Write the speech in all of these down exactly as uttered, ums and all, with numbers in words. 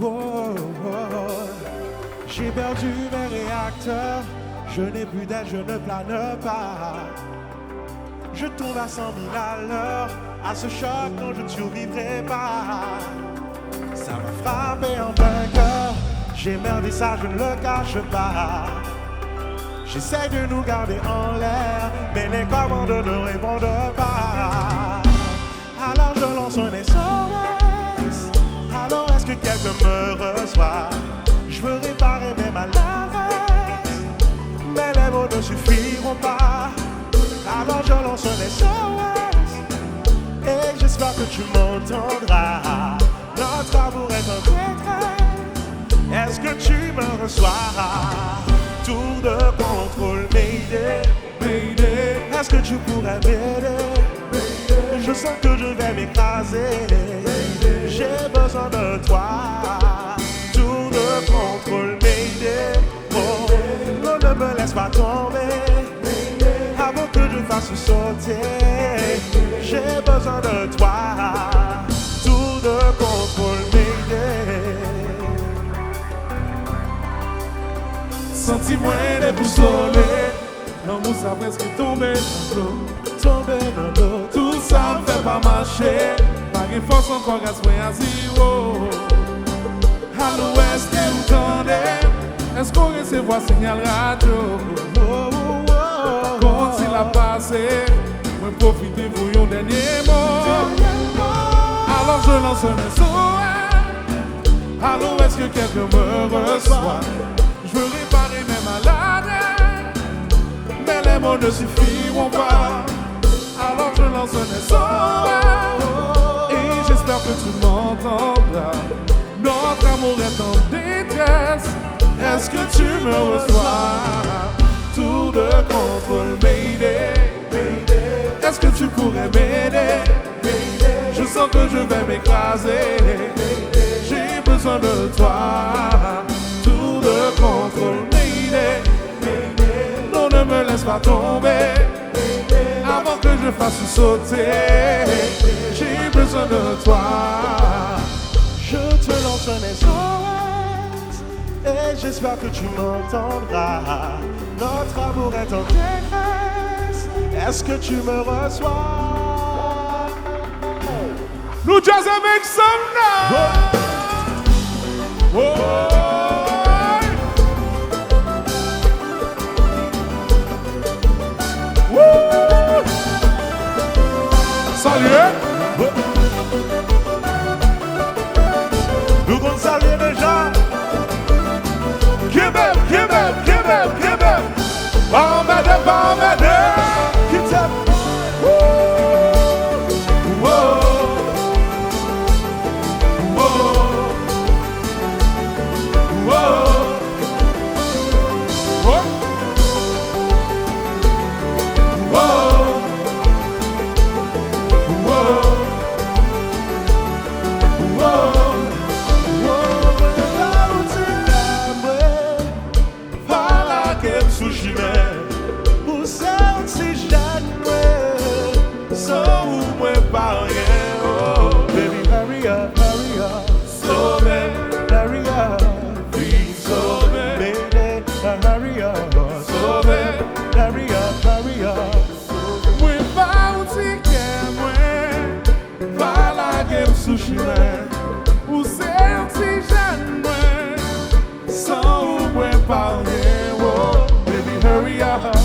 Oh, oh, oh. J'ai perdu mes réacteurs, je n'ai plus d'aile, je ne plane pas. Je tombe à cent mille à l'heure, à ce choc, non, je ne survivrai pas. Ça m'a frappé en plein cœur, j'ai merdé, ça, je ne le cache pas. J'essaie de nous garder en l'air, mais les commandes ne répondent pas. Alors je lance un S O S. Alors est-ce que quelqu'un me reçoit? Je veux réparer mes malaises, mais les mots ne suffiront pas. Alors je lance un S O S et j'espère que tu m'entendras. Notre amour est en détresse. Est-ce que tu me reçois? Tour de contrôle, Mayday. Baby, est-ce que tu pourrais m'aider? Baby, je sens que je vais m'écraser. Baby, j'ai besoin de toi. Tour de contrôle, Mayday. Oh, non, ne me laisse pas tomber. Baby, avant que je fasse sauter, j'ai besoin de toi. Tour de contrôle, Mayday. Santi mwen debousole. Lanmou sa prèske tonbe nan dlo, tonbe nan dlo. Tout sa m fè pa mache. Pa gen fòs ankò, gaz mwen a zewo. Alo, èske ou tande? Èske w resevwa siyal radyo? Kòmsi l ap pase? Mwen pwofite voye yon dènye mo. Alors je lance un S O S. Allô, est-ce que quelqu'un me reçoit? Je veux réparer mes maladies, mais les mots ne suffiront pas. Alors je lance un S O S et j'espère que tu m'entendras. Notre amour est en détresse. Est-ce que tu me reçois? Tour de contrôle, Mayday, Mayday. Est-ce que tu pourrais m'aider? Je sens que je vais m'écraser. J'ai besoin de toi. Tour de contrôle, Mayday. Non, ne me laisse pas tomber. Avant que je fasse sauter, j'ai besoin de toi. Je te lance un S O S et j'espère que tu m'entendras. Notre amour est en détresse. Est-ce que tu me reçois? Nou djaze, make some noise! Woy! Woo! Salye! Nou konn salye deja. Kenbe, kenbe, kenbe, kenbe. Pa anmède, pa anmède. Kite. Woo! Woo! Woo! Woo! Woo! Woo! Woo! Woo! Woo! Pa lage m sou chimen. Ou se oksijèn mwen. San ou mwen pa anyen. Oh, baby, hurry up, hurry up. Sove m. Hurry up. Vin sove m. Baby, hurry up. Sove m. Hurry up, hurry up. Mwen ba ou ti kè mwen. Pa lage m sou chimen. Ou se oksijèn mwen. San ou mwen pa anyen, oh, baby, hurry up.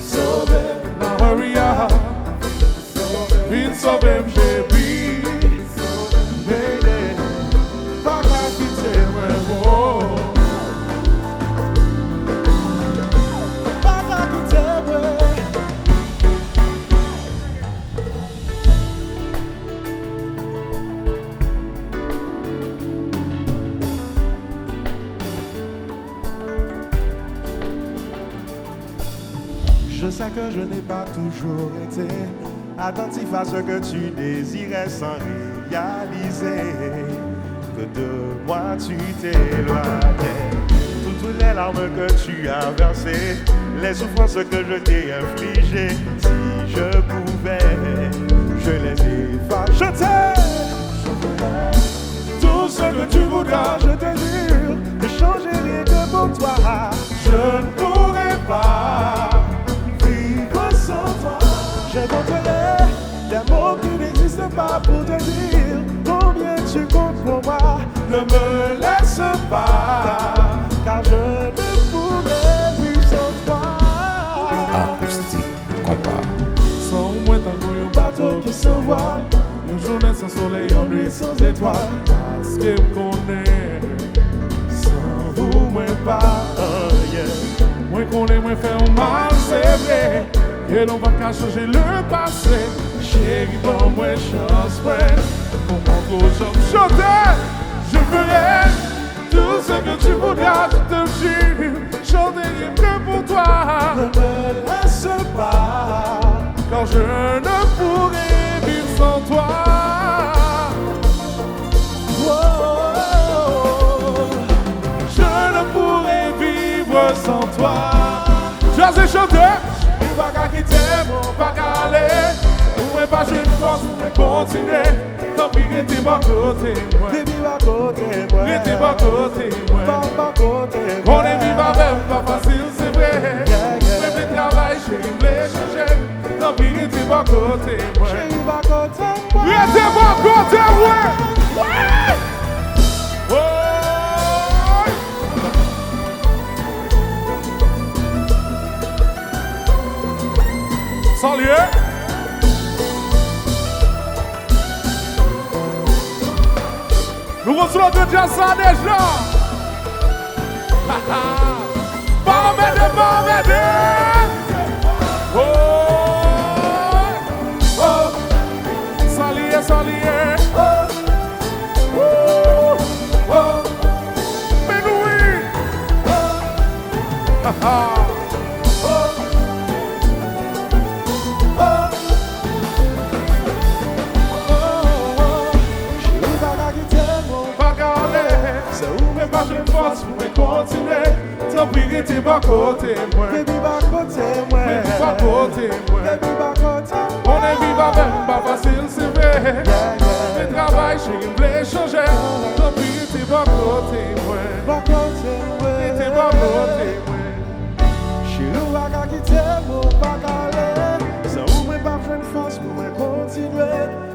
Sove m. Now hurry up. Vin sove m, baby. Baby, pa ka kite mwen, oh. Pa ka kite mwen. Je sais que je n'ai pas toujours été attentif à ce que tu désirais sans réaliser que de moi tu t'éloignais. Toutes les larmes que tu as versées, les souffrances que je t'ai infligées, si je pouvais, je les efface. Je t'aime. Tout ce Tu voudras, je te jure, je changerai rien que pour toi. Je ne pourrai pas vivre sans toi. J'ai compté les, les mots qui n'existent pas pour te dire combien tu comptes pour moi. Ne me laisse pas, car je ne pourrai vivre sans toi. Akoustik Konpa. San ou mwen tankou yon bato ki san vwal, yon jounen san solèy, yon nuit sans étoile. Paske m konnen, san ou mwen pa anyen. Mwen konnen mwen fè w mal, se vre, e nou pa ka chanje le passé. Cheri, ban mwen chans mwen pou montre w jan m chante. Je ferai tout ce que tu voudras, je te jure, je chanterai rien que pour toi. Ne me laisse pas, car je ne pourrai vivre sans toi. Oh, oh, oh, oh. Je ne pourrai vivre sans toi. Jazz e chante. Ou pa ka kite m, ou pa ka ale. Ou mwen pa jwenn fòs pou mwen kontinye. Tanpri rete bò kote mwen. Rete bò kote mwen. Rete bò kote mwen. Bò, bò kote mwen. Konnen viv avè m pa fasil, se vre. Yeah, yeah. Mwen vle travay, cheri, m vle chanje. Tanpri rete bò kote mwen. Cheri, bò kote mwen. Rete bò kote mwen. Woy! Sa l ye? Nou konn sou lòt djaz sa deja. Pa anmède, pa anmède. Oh, oh. Sa li ye, sa li ye. Oh, oh. Men nou wi. Ha, ha. Cheri, pa ka kite m, pa ka ale. Se ou menm pa jwenn fòs pou mwen kontinye. Tanpri rete bò kote mwen. Baby, bò kote mwen. Baby, bò kote mwen. Baby, bò kote mwen. Konnen viv avè m pa fasil, se vre. Yeah, yeah. Mwen travay, cheri, m vle chanje. Tanpri rete bò kote mwen. Bò kote mwen. Rete bò kote mwen. Cheri, ou pa ka kite m, ou pa ka ale. San ou mwen p ap jwenn fòs pou mwen kontinye.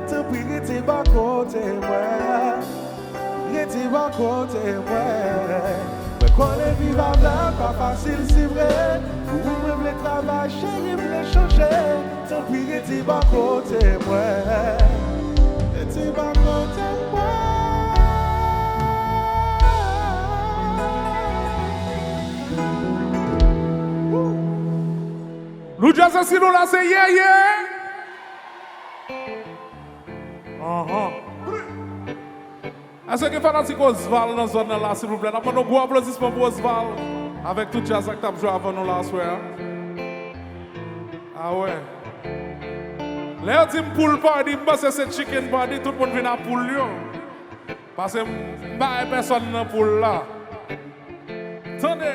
Tanpri rete bò kote mwen. Rete bò kote mwen. Mwen konnen viv avè w pa fasil, se vre. Pou ou mwen vle travay, cheri, m vle chanje. Tanpri rete bò kote mwen. Rete bò kote mwen. Woo! Blue Jazz, si nou la, se yeah, yeah. Ahan. Èske gen fanatik Osval nan zòn nan la, silvouplè? N ap mande yon gwo aplodisman pou Osval avèk tout djaz la k t ap jwe avè nou la aswè a. A wè. Lè yo di m pool party, m panse se chicken party, tout moun vin a pool yo. Paske m, m pa wè pèsòn nan pool la. Tande!